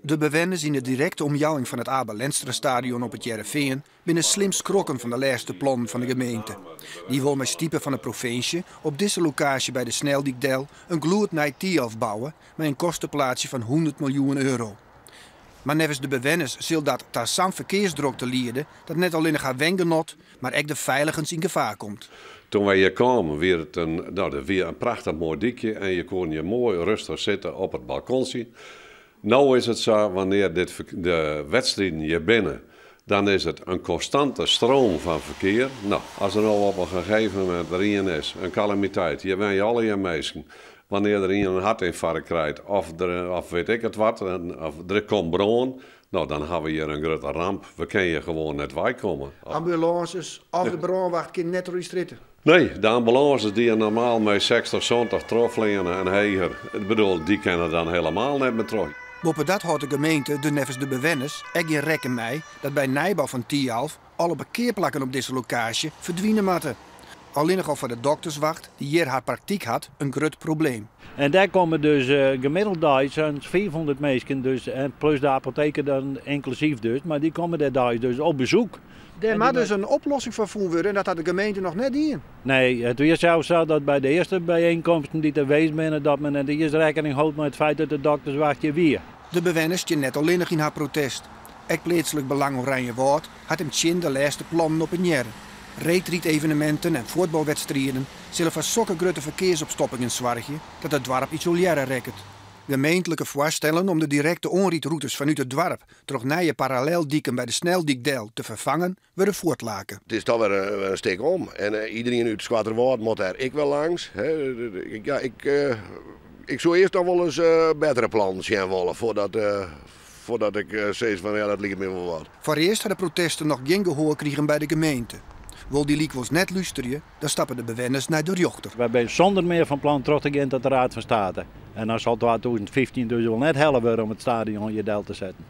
De bewenners yn de direkte omjouwing fan it Abe Lenstra Stadion op It Hearrenfean binne slim skrokken fan de lêste plannen fan de gemeente. Dy wol mei stipe fan de provinsje op dizze lokaasje by de sneldyk del in gloednij Thialf bouwe mei in kosteplaatsje fan 100 miljoen euro. Mar neffens de bewenners sil dat ta sa'n ferkearsdrokte liede dat net allinnich har wengenot, mar ek de feiligens yn gefaar komt. Toen wij hier kwamen, wie het een, nou, dat wie een prachtig mooi dykje en je kon je mooi rustig zitten op het balkonsje. Nou is het zo, wanneer dit, de wedstrijden hier binnen, dan is het een constante stroom van verkeer. Nou, als er nou op een gegeven moment er een is, een calamiteit, je bent je alle je meisjes. Wanneer er een een hartinfarct krijgt, of, er, of weet ik het wat, of er komt brân, nou, dan hebben we hier een grote ramp. We kunnen hier gewoon net komen. Ambulances of de brânwacht kinne net troch dy strjitte. Nee, de ambulances die je normaal met 60, 70 trochfleane en heger, ik bedoel, die kennen dan helemaal net meer terug. Boppedat hâldt de gemeente der neffens de bewenners ek gjin rekken mei dat by nijbou fan Thialf alle parkearplakken op dizze lokaasje ferdwine moatte. Allinnich al foar de dokterswacht, dy't hjir har praktyk hat, in grut probleem. En dêr komme dus gemiddeld deis sa'n 500 minsken, dus, en plus de apoteker dan ynklusyf dus, mar dy komme dêr deis dus op besoek. Dêr moat dus in oplossing foar fûn wurde en dat hat de gemeente noch net dien. Nee, it wie sels sa dat by de earste byienkomsten dy't der west binne, dat men net iens rekkening hold mei it feit dat de dokterswacht hjir wie. De bewenners stean net allinnich yn har protest. Ek Pleatslik Belang Oranjewâld hat him tsjin de lêste plannen oppenearre. Reedrydeveneminten en fuotbalwedstriden sille foar sokke grutte ferkearsopstoppingen soargje dat it doarp isolearre rekket. Gemeentlike foarstellen om de direkte oanrydrûtes fanút it doarp troch nije paralleldiken by de sneldyk del te ferfangen, wurde fuortlake. It is toch wer in stik om. En iderien út Skoatterwâld moat dêr ek wer langs. Ja, ik soe earst noch wol ris bettere plannen sjen wolle foardat, foardat ik sis fan ja, dat liket my wol wat. Foarearst ha de protesten noch gjin gehoar krigen by de gemeente. Wol dy lykwols net lústerje, dan stappe de bewenners nei de rjochter. Wy binne sûnder mear fan plan troch te gean ta de Raad van State. En dan sil 2015 dus wol net helle wurde om it stadion hjir del te setten.